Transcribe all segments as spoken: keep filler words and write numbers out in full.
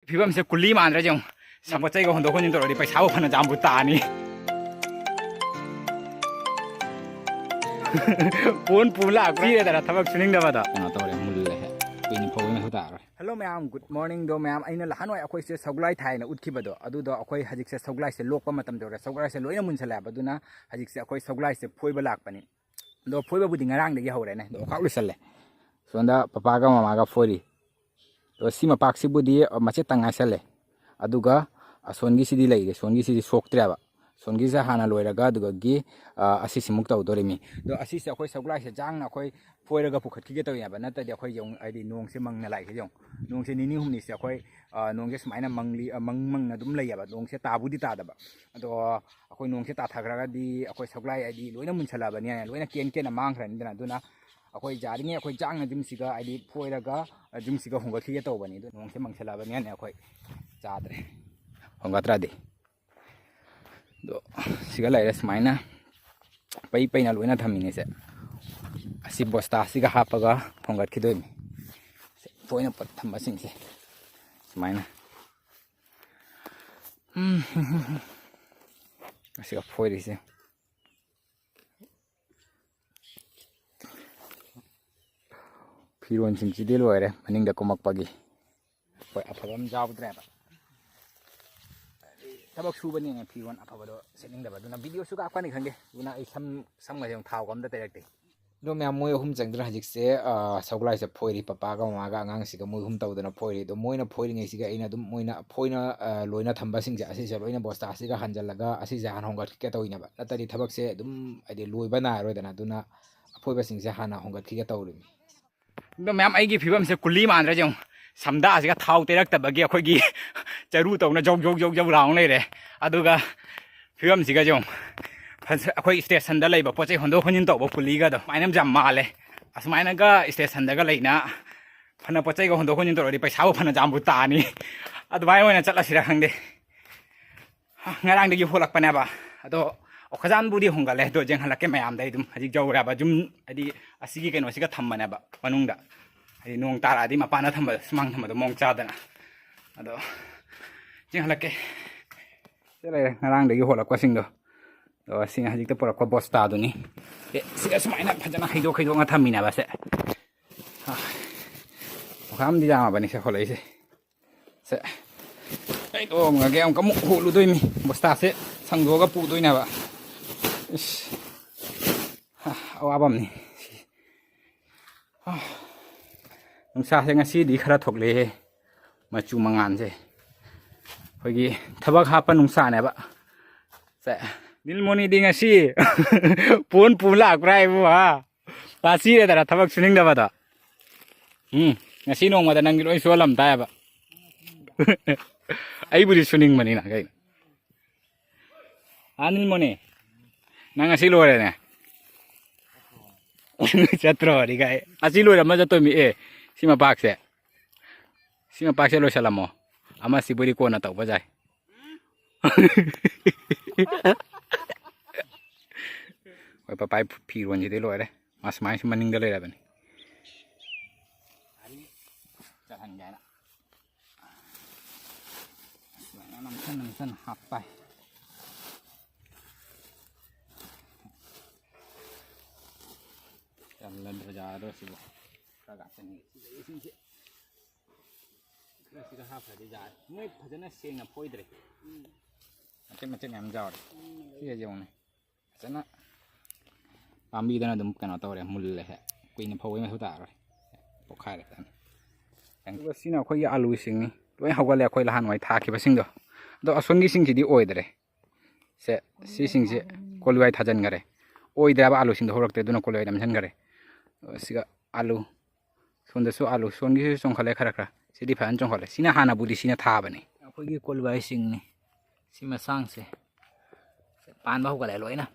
ꯐꯤꯕꯝꯁꯦ ꯀꯨꯂꯤ ꯃꯥꯟꯗ꯭ꯔꯥ ꯌꯦꯡꯉꯨ꯫ ꯁꯥꯄꯣꯠ ꯆꯩꯒ ꯍꯣꯟꯗꯣꯛ ꯍꯣꯟꯖꯤꯟ ꯇꯧꯔꯗꯤ ꯄꯩꯁꯥꯕꯨ ꯐꯅ ꯌꯥꯝꯕꯨ ꯇꯥꯅꯤ꯫ ꯄꯨꯟ ꯄꯨ ꯂꯥꯛꯄꯤꯔꯦꯗꯅ ꯊꯕꯛ ꯁꯨꯅꯤꯡꯗꯕꯗ꯫ ꯀꯩꯅꯣ ꯇꯧꯔꯦ, ꯃꯨꯜꯂꯦ꯫ ꯀꯨꯏꯅ ꯐꯧꯕꯩ ꯃꯊꯧ ꯇꯥꯔꯔꯣꯏ꯫ ꯍꯜꯂꯣ ꯃꯌꯥꯝ, ꯒꯨꯗ ꯃꯣꯔꯅꯤꯡꯗꯣ ꯃꯌꯥꯝ꯫ ꯑꯩꯅ ꯅꯍꯥꯟꯋꯥꯏ ꯑꯩꯈꯣꯏꯁꯦ ꯁꯧꯒꯂꯥꯏ ꯊꯥꯏꯅ ꯎꯠꯈꯤꯕꯗꯣ, ꯑꯗꯨꯗꯣ ꯑꯩꯈꯣꯏ ꯍꯧꯖꯤꯛꯁꯦ ꯁꯧꯒꯂꯥꯏꯁꯦ ꯂꯣꯛꯄ ꯃꯇꯝ ꯌꯧꯔꯦ꯫ ꯁꯧꯒꯂꯥꯏꯁꯦ ꯂꯣꯏꯅ ꯃꯨꯟꯁꯜꯂꯛꯑꯦꯕ, ꯑꯗꯨꯅ ꯍꯧꯖꯤꯛꯁꯦ ꯑꯩꯈꯣꯏ ꯁꯧꯒꯂꯥꯏꯁꯦ ꯐꯣꯏꯕ ꯂꯥꯛꯄꯅꯤ꯫ ꯑꯗꯣ ꯐꯣꯏꯕꯕꯨꯗꯤ ꯉꯔꯥꯡꯗꯒꯤ ꯍꯧꯔꯦꯅꯦ, ꯑꯗꯣ ꯑꯣꯈꯥꯛ ꯂꯣꯏꯁꯜꯂꯦ꯫ ꯁꯣꯝꯗ ꯄꯄꯥꯒ ꯃꯃꯥꯒ ꯐꯣꯏꯔꯤ꯫ ꯑꯗꯣ ꯁꯤ ꯃꯄꯥꯛꯁꯤꯕꯨꯗꯤ ꯃꯆꯦꯠꯇ ꯉꯥꯏꯁꯜꯂꯦ꯫ ꯑꯗꯨꯒ ꯑꯁꯣꯟꯒꯤꯁꯤꯗꯤ ꯂꯩꯔꯦ, ꯁꯣꯟꯒꯤꯁꯤꯗꯤ ꯁꯣꯛꯇ꯭ꯔꯦꯕ꯫ ꯁꯣꯟꯒꯤꯁꯦ ꯍꯥꯟꯅ ꯂꯣꯏꯔꯒ ꯑꯗꯨꯗꯒꯤ, ꯑ, ꯑꯁꯤꯁꯤꯃꯨꯛ ꯇꯧꯗꯣꯔꯤꯃꯤ꯫ ꯑꯗꯣ ꯑꯁꯤꯁꯦ ꯑꯩꯈꯣꯏ ꯁꯧꯒꯂꯥꯏꯁꯦ ꯖꯥꯡꯅ ꯑꯩꯈꯣꯏ ꯐꯣꯏꯔꯒ ꯄꯨꯈꯠꯈꯤꯒꯦ ꯇꯧꯔꯤꯅꯦꯕ꯫ ꯅꯠꯇ꯭ꯔꯗꯤ ꯑꯩꯈꯣꯏ ꯌꯦꯡꯉꯨ, ꯍꯥꯏꯗꯤ ꯅꯣꯡꯁꯦ ꯃꯪꯅ ꯂꯥꯛꯏꯁꯦ ꯌꯦꯡꯉꯨ꯫ ꯅꯣꯡꯁꯦ ꯅꯤꯅꯤ ꯍꯨꯝꯅꯤꯁꯦ ꯑꯩꯈꯣꯏ, ꯑ, ꯅꯣꯡꯁꯦ ꯁꯨꯃꯥꯏꯅ ꯃꯪꯂꯤ, ꯑ, ꯃꯪ ꯃꯪꯅ ꯑꯗꯨꯝ ꯂꯩꯌꯦꯕ꯫ ꯅꯣꯡꯁꯦ ꯇꯥꯕꯨꯗꯤ ꯇꯥꯗꯕ꯫ ꯑꯗꯣ ꯑꯩꯈꯣꯏ ꯅꯣꯡꯁꯦ ꯇꯥꯊꯈ꯭ꯔꯒꯗꯤ ꯑꯩꯈꯣꯏ ꯁꯧꯒꯂꯥꯏ ꯍꯥꯏꯗꯤ ꯂꯣꯏꯅ ꯃꯨꯟꯁꯜꯂꯛꯑꯕꯅꯤꯅ ꯂꯣꯏꯅ ꯀꯦꯟ ꯀꯦꯟꯅ ꯃꯥꯡꯈ꯭ꯔꯅꯤꯗꯅ꯫ ꯑꯗꯨꯅ ꯑꯩꯈꯣꯏ ꯌꯥꯔꯤꯉꯩ ꯑꯩꯈꯣꯏ ꯖꯥꯡꯅ ꯌꯨꯝꯁꯤꯒ ꯍꯥꯏꯗꯤ ꯐꯣꯏꯔꯒ, ꯑ, ꯌꯨꯝꯁꯤꯒ ꯍꯣꯡꯒꯠꯈꯤꯒꯦ ꯇꯧꯕꯅꯤ꯫ ꯑꯗꯣ ꯅꯣꯡꯁꯦ ꯃꯪꯁꯜꯂꯛꯑꯕꯅꯤꯅꯅꯦ ꯑꯩꯈꯣꯏ ꯆꯥꯗ꯭ꯔꯦ꯫ ꯍꯣꯡꯒꯠꯇ꯭ꯔꯗꯤ꯫ ꯑꯗꯣ ꯁꯤꯒ ꯂꯩꯔꯦ ꯁꯨꯃꯥꯏꯅ ꯄꯩ ꯄꯩꯅ ꯂꯣꯏꯅ ꯊꯝꯃꯤꯅꯦꯁꯦ꯫ ꯑꯁꯤ ꯕꯣꯁꯇꯥꯁꯤꯒ ꯍꯥꯞꯄꯒ ꯍꯣꯡꯒꯠꯈꯤꯗꯣꯏꯅꯤ꯫ ꯇꯣꯏꯅ ꯄꯠ ꯊꯝꯕꯁꯤꯡꯁꯦ ꯁꯨꯃꯥꯏꯅ꯫ ꯎꯝ꯫ ꯑꯁꯤꯒ ꯐꯣꯏꯔꯤꯁꯦ꯫ ꯐꯤꯔꯣꯟꯁꯤꯡꯁꯤꯗꯤ ꯂꯣꯏꯔꯦ ꯃꯅꯤꯡꯗ ꯀꯨꯝꯃꯛꯄꯒꯤ꯫ ꯍꯣꯏ, ꯑꯐꯕ ꯑꯃ ꯌꯥꯎꯗ꯭ꯔꯦꯕ꯫ ꯊꯕꯛ ꯁꯨꯕꯅꯤꯅ ꯐꯤꯔꯣꯟ ꯑꯐꯕꯗꯣ ꯁꯦꯠꯅꯤꯡꯗꯕ, ꯑꯗꯨꯅ ꯚꯤꯗꯤꯑꯣꯁꯨ ꯀꯥꯞꯀꯅꯤ ꯈꯪꯗꯦ꯫ ꯑꯗꯨꯅ ꯑꯩ ꯁꯝ, ꯁꯝꯒꯁꯦ ꯑꯃꯨꯛ ꯊꯥꯎꯒ ꯑꯝꯇ ꯇꯩꯔꯛꯇꯦ꯫ ꯑꯗꯣ ꯃꯌꯥꯝ, ꯃꯣꯏ ꯑꯍꯨꯝ ꯆꯪꯗꯅ ꯍꯧꯖꯤꯛꯁꯦ, ꯑ, ꯁꯒꯣꯜꯍꯋꯥꯏꯁꯦ ꯐꯣꯏꯔꯤ꯫ ꯄꯄꯥꯒ ꯃꯃꯥꯒ ꯑꯉꯥꯡꯁꯤꯒ ꯃꯣꯏ ꯑꯍꯨꯝ ꯇꯧꯗꯅ ꯐꯣꯏꯔꯤ꯫ ꯑꯗꯣ ꯃꯣꯏꯅ ꯐꯣꯏꯔꯤꯉꯩꯁꯤꯒ ꯑꯩꯅ ꯑꯗꯨꯝ ꯃꯣꯏꯅ ꯐꯣꯏꯅ, ꯑ, ꯂꯣꯏꯅ ꯊꯝꯕꯁꯤꯡꯁꯦ ꯑꯁꯤꯁꯦ ꯂꯣꯏꯅ ꯕꯣꯁꯇꯥꯁꯤꯒ ꯍꯥꯟꯖꯜꯂꯒ ꯑꯁꯤꯁꯦ ꯍꯥꯟꯅ ꯍꯣꯡꯒꯠꯈꯤꯒꯦ ꯇꯧꯔꯤꯅꯦꯕ꯫ ꯅꯠꯇ꯭ꯔꯗꯤ ꯊꯕꯛꯁꯦ ꯑꯗꯨꯝ ꯍꯥꯏꯗꯤ ꯂꯣꯏꯕ ꯅꯥꯏꯔꯣꯏꯗꯅ꯫ ꯑꯗꯨꯅ ꯑꯐꯣꯏꯕꯁꯤꯡꯁꯦ ꯍꯥꯟꯅ ꯍꯣꯡꯒꯠꯈꯤꯒꯦ ꯇꯧꯔꯤꯅꯤ꯫ ꯑꯗꯣ ꯃꯌꯥꯝ, ꯑꯩꯒꯤ ꯐꯤꯕꯝꯁꯦ ꯀꯨꯂꯤ ꯃꯥꯟꯗ꯭ꯔꯥ ꯌꯦꯡꯉꯨ꯫ ꯁꯝꯗꯥꯁꯤꯒ ꯊꯥꯎ ꯇꯩꯔꯛꯇꯕꯒꯤ ꯑꯩꯈꯣꯏꯒꯤ ꯆꯔꯨ ꯇꯧꯅ ꯖꯧ ꯖꯧ ꯖꯧ ꯖꯧ ꯂꯥꯎꯅ ꯂꯩꯔꯦ꯫ ꯑꯗꯨꯒ ꯐꯤꯕꯝꯁꯤꯒ ꯌꯦꯡꯉꯨ꯫ ꯐꯖ-, ꯑꯩꯈꯣꯏ ꯁ꯭ꯇꯦꯁꯟꯗ ꯂꯩꯕ ꯄꯣꯠ ꯆꯩ ꯍꯣꯟꯗꯣꯛ ꯍꯣꯟꯖꯤꯟ ꯇꯧꯕ ꯀꯨꯂꯤꯒꯗꯣ ꯑꯗꯨꯃꯥꯏꯅ ꯌꯥꯝ ꯃꯥꯜꯂꯦ꯫ ꯑꯁꯨꯃꯥꯏꯅꯒ ꯁ꯭ꯇꯦꯁꯟꯗꯒ ꯂꯩꯅ ꯐꯅ ꯄꯣꯠ ꯆꯩꯒ ꯍꯣꯟꯗꯣꯛ ꯍꯣꯟꯖꯤꯟ ꯇꯧꯔꯗꯤ ꯄꯩꯁꯥꯕꯨ ꯐꯅ ꯌꯥꯝꯕꯨ ꯇꯥꯅꯤ꯫ ꯑꯗꯨꯃꯥꯏꯅ ꯑꯣꯏꯅ ꯆꯠꯂꯁꯤꯔ ꯈꯪꯗꯦ꯫ ꯉꯔꯥꯡꯗꯒꯤ ꯍꯣꯜꯂꯛꯄꯅꯦꯕ꯫ ꯑꯗꯣ ꯑꯣꯈꯖꯥꯟꯕꯨꯗꯤ ꯍꯣꯡꯒꯠꯂꯦ꯫ ꯑꯗꯣ ꯌꯦꯡꯍꯜꯂꯛꯀꯦ ꯃꯌꯥꯝꯗ꯫ ꯑꯩ ꯑꯗꯨꯝ ꯍꯧꯖꯤꯛ ꯌꯧꯔꯦꯕ꯫ ꯌꯨꯝ ꯍꯥꯏꯗꯤ ꯑꯁꯤꯒꯤ ꯀꯩꯅꯣꯁꯤꯒ ꯊꯝꯕꯅꯦꯕ ꯃꯅꯨꯡꯗ꯫ ꯍꯥꯏꯗꯤ ꯅꯣꯡ ꯇꯥꯔꯛꯑꯗꯤ ꯃꯄꯥꯟꯗ ꯊꯝꯕꯗꯣ, ꯁꯨꯃꯥꯡ ꯊꯝꯕꯗꯣ ꯃꯑꯣꯡ ꯆꯥꯗꯅ꯫ ꯑꯗꯣ ꯆꯦꯡꯍꯜꯂꯛꯀꯦ꯫ ꯁꯤ ꯂꯩꯔꯦ ꯉꯔꯥꯡꯗꯒꯤ ꯍꯣꯜꯂꯛꯄꯁꯤꯡꯗꯣ꯫ ꯑꯗꯣ ꯁꯤꯅ ꯍꯧꯖꯤꯛꯇ ꯄꯨꯔꯛꯄ ꯕꯣꯁꯇꯥꯗꯨꯅꯤ꯫ ꯑꯦ, ꯁꯤꯗ ꯁꯨꯃꯥꯏꯅ ꯐꯖꯅ ꯍꯩꯗꯣꯛ ꯍꯩꯗꯣꯛꯅ ꯊꯝꯃꯤꯅꯦꯕ ꯁꯦ꯫ ꯑꯥ, ꯄꯨꯈꯝꯗꯤ ꯌꯥꯝꯃꯕꯅꯤ ꯁꯦ ꯍꯣꯜꯂꯛꯏꯁꯦ꯫ ꯁꯦ, ꯑꯩ ꯇꯣꯡꯉꯒꯦ ꯑꯃꯨꯛꯀ ꯑꯃꯨꯛ ꯍꯣꯜꯂꯨꯗꯣꯏꯅꯤ꯫ ꯕꯣꯁꯇꯥꯁꯦ ꯁꯪꯗꯣꯛꯑꯒ ꯄꯨꯗꯣꯏꯅꯦꯕ꯫ ꯏꯁ, ꯑꯋꯥꯕ ꯑꯃꯅꯤ꯫ ꯅꯨꯡꯁꯥꯁꯦ ꯉꯁꯤꯗꯤ ꯈꯔ ꯊꯣꯛꯂꯛꯑꯦ, ꯃꯆꯨ ꯃꯉꯥꯜꯁꯦ꯫ ꯑꯩꯈꯣꯏꯒꯤ ꯊꯕꯛ ꯍꯥꯞꯄ ꯅꯨꯡꯁꯥꯅꯦꯕ꯫ ꯁꯦ, ꯅꯤꯜꯃꯣꯅꯤꯗꯤ ꯉꯁꯤ ꯄꯣꯟ ꯄꯨ ꯂꯥꯛꯄ꯭ꯔꯥ ꯍꯥꯏꯕꯨ, ꯍꯥ? ꯇꯥꯁꯤꯔꯦꯗꯅ ꯊꯕꯛ ꯁꯨꯅꯤꯡꯗꯕꯗꯣ꯫ ꯎꯝ, ꯉꯁꯤ ꯅꯣꯡꯃꯗ ꯅꯪꯒꯤ ꯂꯣꯏ ꯁꯨꯍꯜꯂꯝ ꯇꯥꯏꯌꯦꯕ꯫ ꯑꯩꯕꯨꯗꯤ ꯁꯨꯅꯤꯡꯕꯅꯤꯅ ꯀꯩꯅꯣ꯫ ꯑꯥ, ꯅꯤꯜꯃꯣꯅꯤ, ꯅꯪ ꯉꯁꯤ ꯂꯣꯏꯔꯦꯅꯦ꯫ ꯆꯠꯇ꯭ꯔꯣ ꯋꯥꯔꯤ ꯀꯥꯏ? ꯑꯁꯤ ꯂꯣꯏꯔꯝꯃ ꯆꯠꯇꯣꯏꯃꯤ꯫ ꯑꯦ, ꯁꯤ ꯃꯄꯥꯛꯁꯦ, ꯁꯤ ꯃꯄꯥꯛꯁꯦ ꯂꯣꯏꯁꯤꯜꯂꯝꯃꯣ꯫ ꯑꯃꯁꯤꯕꯨꯗꯤ ꯀꯣꯟꯅ ꯇꯧꯕ ꯌꯥꯏ꯫ ꯍꯣꯏ, ꯄꯄꯥꯏ ꯐꯤꯔꯣꯟꯁꯤꯗꯤ ꯂꯣꯏꯔꯦ꯫ ꯃꯥ ꯁꯨꯃꯥꯏꯅ ꯁꯨꯝ ꯃꯅꯤꯡꯗ ꯂꯩꯔꯕꯅꯤ꯫ ꯆꯠꯍꯟꯒꯦ ꯍꯥꯏꯅ꯫ ꯁꯨꯃꯥꯏꯅ ꯅꯝꯁꯟ ꯅꯝꯁꯟ ꯍꯥꯞꯄ꯫ ꯆꯜꯂꯗ꯭ꯔꯖꯥꯗꯣ ꯁꯤꯕꯨ꯫ ꯈꯔ ꯉꯥꯛꯇꯅꯤ ꯁꯤꯗ ꯏꯁꯤꯡꯁꯦ꯫ ꯈꯔ ꯁꯤꯒ ꯍꯥꯞꯈ꯭ꯔꯗꯤ ꯌꯥꯔꯦ꯫ ꯃꯣꯏ ꯐꯖꯅ ꯁꯦꯡꯅ ꯐꯣꯏꯗ꯭ꯔꯦ꯫ ꯃꯆꯦꯠ ꯃꯆꯦꯠ ꯃꯌꯥꯝ ꯌꯥꯎꯔꯦ꯫ ꯁꯤꯒ ꯌꯦꯡꯉꯨꯅꯦ꯫ ꯐꯖꯅ ꯄꯥꯝꯕꯤꯗꯅ ꯑꯗꯨꯝ ꯀꯩꯅꯣ ꯇꯧꯔꯦ, ꯃꯨꯜꯂꯦ ꯍꯦꯛ꯫ ꯀꯨꯏꯅ ꯐꯧꯕꯩ ꯃꯊꯧ ꯇꯥꯔꯔꯣꯏ꯫ ꯄꯣꯛꯈꯥꯏꯔꯦ ꯐꯖꯅ꯫ ꯑꯗꯨꯒ ꯁꯤꯅ ꯑꯩꯈꯣꯏꯒꯤ ꯑꯥꯂꯨꯁꯤꯡꯅꯤ꯫ ꯂꯣꯏ ꯍꯧꯒꯠꯂꯦ ꯑꯩꯈꯣꯏ ꯅꯍꯥꯟꯋꯥꯏ ꯊꯥꯈꯤꯕꯁꯤꯡꯗꯣ꯫ ꯑꯗꯣ ꯑꯁꯣꯟꯒꯤꯁꯤꯡꯁꯤꯗꯤ ꯑꯣꯏꯗ꯭ꯔꯦ꯫ ꯁꯦ, ꯁꯤꯁꯤꯡꯁꯦ ꯀꯣꯂꯤꯋꯥꯏ ꯊꯥꯖꯤꯟꯈꯔꯦ꯫ ꯑꯣꯏꯗ꯭ꯔꯦꯕ, ꯑꯥꯂꯨꯁꯤꯡꯗꯣ ꯍꯧꯔꯛꯇ꯭ꯔꯦ, ꯑꯗꯨꯅ ꯀꯣꯂꯤꯋꯥꯏ ꯅꯝꯁꯤꯟꯈꯔꯦ꯫ ꯁꯤꯒ ꯑꯥꯂꯨ, ꯁꯣꯝꯗꯁꯨ ꯑꯥꯂꯨ, ꯁꯣꯝꯒꯤꯁꯨ ꯆꯣꯡꯈꯠꯂꯦ ꯈꯔ ꯈꯔ꯫ ꯁꯤꯗꯤ ꯐꯖꯅ ꯆꯣꯡꯈꯠꯂꯦ꯫ ꯁꯤꯅ ꯍꯥꯟꯅꯕꯨꯗꯤ ꯁꯤꯅ ꯊꯥꯕꯅꯤ꯫ ꯑꯩꯈꯣꯏꯒꯤ ꯀꯣꯂꯤꯋꯥꯏꯁꯤꯡꯅꯤ꯫ ꯁꯤ ꯃꯁꯥꯡꯁꯦ ꯄꯥꯟꯕ ꯍꯧꯒꯠꯂꯦ ꯂꯣꯏꯅ꯫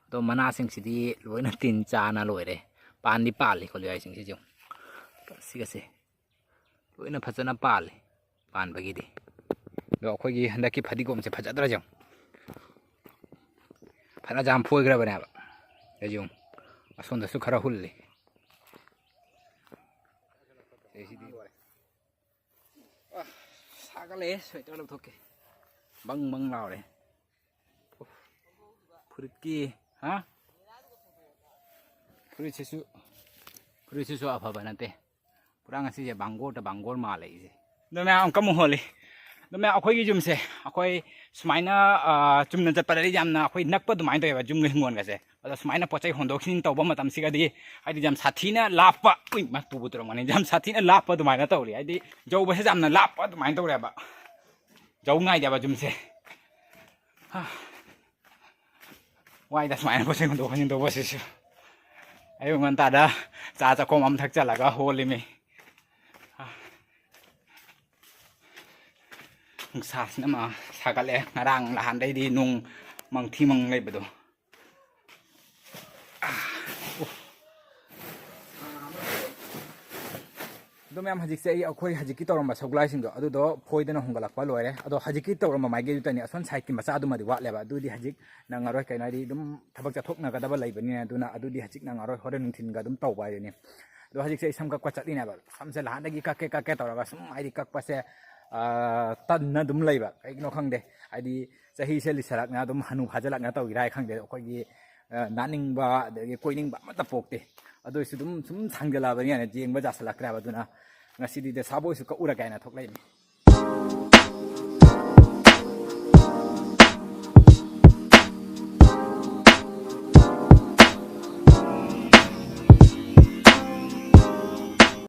ꯑꯗꯣ ꯃꯅꯥꯁꯤꯡꯁꯤꯗꯤ ꯂꯣꯏꯅ ꯇꯤꯟ ꯆꯥꯅ ꯂꯣꯏꯔꯦ꯫ ꯄꯥꯟꯗꯤ ꯄꯥꯜꯂꯤ ꯀꯣꯂꯤꯋꯥꯏꯁꯤꯡꯁꯤꯁꯨ꯫ ꯁꯤꯒꯁꯦ ꯂꯣꯏꯅ ꯐꯖꯅ ꯄꯥꯜꯂꯤ ꯄꯥꯟꯕꯒꯤꯗꯤ꯫ ꯑꯗꯣ ꯑꯩꯈꯣꯏꯒꯤ ꯍꯟꯗꯛꯀꯤ ꯐꯗꯤꯒꯣꯝꯁꯦ ꯐꯖꯗ꯭ꯔꯥ ꯌꯦꯡꯉꯨ꯫ ꯐꯅ ꯌꯥꯝ ꯐꯣꯏꯈ꯭ꯔꯕꯅꯦꯕ꯫ ꯑꯗ ꯌꯦꯡꯉꯨ, ꯑꯁꯣꯝꯗꯁꯨ ꯈꯔ ꯍꯨꯜꯂꯤ꯫ ꯁꯤꯗꯩꯁꯤꯗꯤ ꯂꯣꯏꯔꯦ꯫ ꯑ, ꯁꯥꯒꯠꯂꯛꯑꯦ, ꯁ꯭ꯋꯦꯇꯔ ꯂꯧꯊꯣꯛꯀꯦ꯫ ꯕꯪ ꯕꯪ ꯂꯥꯎꯔꯦ꯫ ꯎꯐ꯫ ꯐꯨꯔꯤꯠꯀꯤ, ꯍꯥ? ꯐꯨꯔꯤꯠꯁꯤꯁꯨ, ꯐꯨꯔꯤꯠꯁꯤꯁꯨ ꯑꯐꯕ ꯅꯠꯇꯦ꯫ ꯄꯨꯔꯥ ꯉꯁꯤꯁꯦ ꯕꯥꯡꯒꯣꯔꯗ ꯕꯥꯡꯒꯣꯔ ꯃꯥꯜꯂꯦ ꯑꯩꯁꯦ꯫ ꯑꯗꯣ ꯃꯌꯥꯝ ꯑꯃꯨꯛꯀ ꯑꯃꯨꯛ ꯍꯣꯜꯂꯤ꯫ ꯑꯗꯣ ꯃꯌꯥꯝ, ꯑꯩꯈꯣꯏꯒꯤ ꯌꯨꯝꯁꯦ, ꯑꯩꯈꯣꯏ ꯁꯨꯃꯥꯏꯅ, ꯑ, ꯆꯨꯝꯅ ꯆꯠꯄꯗꯗꯤ ꯌꯥꯝꯅ ꯑꯩꯈꯣꯏ ꯅꯛꯄ ꯑꯗꯨꯃꯥꯏꯅ ꯇꯧꯋꯦꯕ, ꯌꯨꯝꯒ ꯍꯤꯡꯒꯣꯜꯒꯁꯦ꯫ ꯑꯗꯣ ꯁꯨꯃꯥꯏꯅ ꯄꯣꯠ ꯆꯩ ꯍꯣꯟꯗꯣꯛ ꯍꯣꯟꯖꯤꯟ ꯇꯧꯕ ꯃꯇꯝꯁꯤꯒꯗꯤ, ꯍꯥꯏꯗꯤ ꯌꯥꯝ ꯁꯥꯊꯤꯅ ꯂꯥꯞꯄ, ꯎꯏ, ꯃꯥ ꯇꯨꯕꯨ ꯇꯨꯔꯝꯒꯅꯤ, ꯌꯥꯝ ꯁꯥꯊꯤꯅ ꯂꯥꯞꯄ ꯑꯗꯨꯃꯥꯏꯅ ꯇꯧꯔꯤ꯫ ꯍꯥꯏꯗꯤ ꯌꯧꯕꯁꯦ ꯌꯥꯝꯅ ꯂꯥꯞꯄ ꯑꯗꯨꯃꯥꯏꯅ ꯇꯧꯔꯦꯕ꯫ ꯌꯧ ꯉꯥꯏꯗꯦꯕ ꯌꯨꯝꯁꯦ꯫ ꯍꯥ꯫ ꯋꯥꯏꯗ ꯁꯨꯃꯥꯏꯅ ꯄꯣꯠ ꯆꯩ ꯍꯣꯟꯗꯣꯛ ꯍꯣꯟꯖꯤꯟ ꯇꯧꯕꯁꯤꯁꯨ꯫ ꯑꯌꯨꯛ ꯉꯟꯇꯥꯗ ꯆꯥ ꯆꯥꯛꯈꯣꯝ ꯑꯃ ꯊꯛꯆꯜꯂꯒ ꯍꯣꯜꯂꯤꯃꯤ꯫ ꯅꯨꯡꯁꯥꯁꯤꯅ ꯃ-, ꯁꯥꯒꯠꯂꯦ꯫ ꯉꯔꯥꯡ ꯅꯍꯥꯟꯗꯩꯗꯤ ꯅꯣꯡ ꯃꯪꯊꯤ ꯃꯪ ꯂꯩꯕꯗꯣ꯫ ꯑꯗꯣ ꯃꯌꯥꯝ, ꯍꯧꯖꯤꯛꯁꯦ ꯑꯩ, ꯑꯩꯈꯣꯏ ꯍꯧꯖꯤꯛꯀꯤ ꯇꯧꯔꯝꯕ ꯁꯒꯣꯜꯂꯥꯏꯁꯤꯡꯗꯣ ꯑꯗꯨꯗꯣ ꯐꯣꯏꯗꯅ ꯍꯨꯟꯒꯠꯂꯛꯄ ꯂꯣꯏꯔꯦ꯫ ꯑꯗꯣ ꯍꯧꯖꯤꯛꯀꯤ ꯇꯧꯔꯝꯕ ꯃꯥꯏꯀꯩꯗꯨꯗꯅꯤ, ꯑꯁꯣꯝ ꯁꯥꯏꯠꯀꯤ ꯃꯆꯥꯗꯨꯃꯗꯤ ꯋꯥꯠꯂꯦꯕ꯫ ꯑꯗꯨꯗꯤ ꯍꯧꯖꯤꯛ ꯅꯪꯉꯔꯣꯏ, ꯀꯩꯅꯣ ꯍꯥꯏꯗꯤ ꯑꯗꯨꯝ ꯊꯕꯛ ꯆꯠꯊꯣꯛꯅꯒꯗꯕ ꯂꯩꯕꯅꯤꯅ꯫ ꯑꯗꯨꯅ ꯑꯗꯨꯗꯤ ꯍꯧꯖꯤꯛ ꯅꯪꯉꯔꯣꯏ, ꯍꯣꯔꯦꯟ ꯅꯨꯡꯊꯤꯟꯒ ꯑꯗꯨꯝ ꯇꯧꯕ ꯍꯥꯏꯗꯨꯅꯤ꯫ ꯑꯗꯣ ꯍꯧꯖꯤꯛꯁꯦ ꯑꯩ ꯁꯝ ꯀꯛꯄ ꯆꯠꯂꯤꯅꯦꯕ꯫ ꯁꯝꯁꯦ ꯅꯍꯥꯟꯗꯒꯤ ꯀꯛꯀꯦ ꯀꯛꯀꯦ ꯇꯧꯔꯒ ꯁꯨꯝ ꯍꯥꯏꯗꯤ ꯀꯛꯄꯁꯦ, ꯑ, ꯇꯟꯅ ꯑꯗꯨꯝ ꯂꯩꯕ꯫ ꯀꯩꯒꯤꯅꯣ ꯈꯪꯗꯦ, ꯍꯥꯏꯗꯤ ꯆꯍꯤꯁꯦ ꯂꯤꯁꯜꯂꯛꯅ ꯑꯗꯨꯝ ꯍꯅꯨ ꯐꯥꯖꯤꯜꯂꯛꯅ ꯇꯧꯔꯤꯔꯥ ꯍꯥꯏ ꯈꯪꯗꯦ, ꯑꯩꯈꯣꯏꯒꯤ, ꯑ, ꯅꯥꯅꯤꯡꯕ ꯑꯗꯒꯤ ꯀꯣꯏꯅꯤꯡꯕ ꯑꯃꯠꯇ ꯄꯣꯛꯇꯦ꯫ ꯑꯗꯨ ꯑꯣꯏꯁꯨ ꯑꯗꯨꯝ ꯁꯨꯝ ꯁꯥꯡꯖꯜꯂꯛꯑꯕꯅꯤꯅ ꯌꯦꯡꯕ ꯌꯥꯁꯜꯂꯛꯇ꯭ꯔꯦꯕ꯫ ꯑꯗꯨꯅ ꯉꯁꯤꯗꯤ ꯗꯦꯁꯥꯕꯣꯏꯁꯨ ꯀꯛꯎꯔꯒꯦ ꯍꯥꯏꯅ ꯊꯣꯛꯂꯛꯏꯅꯤ꯫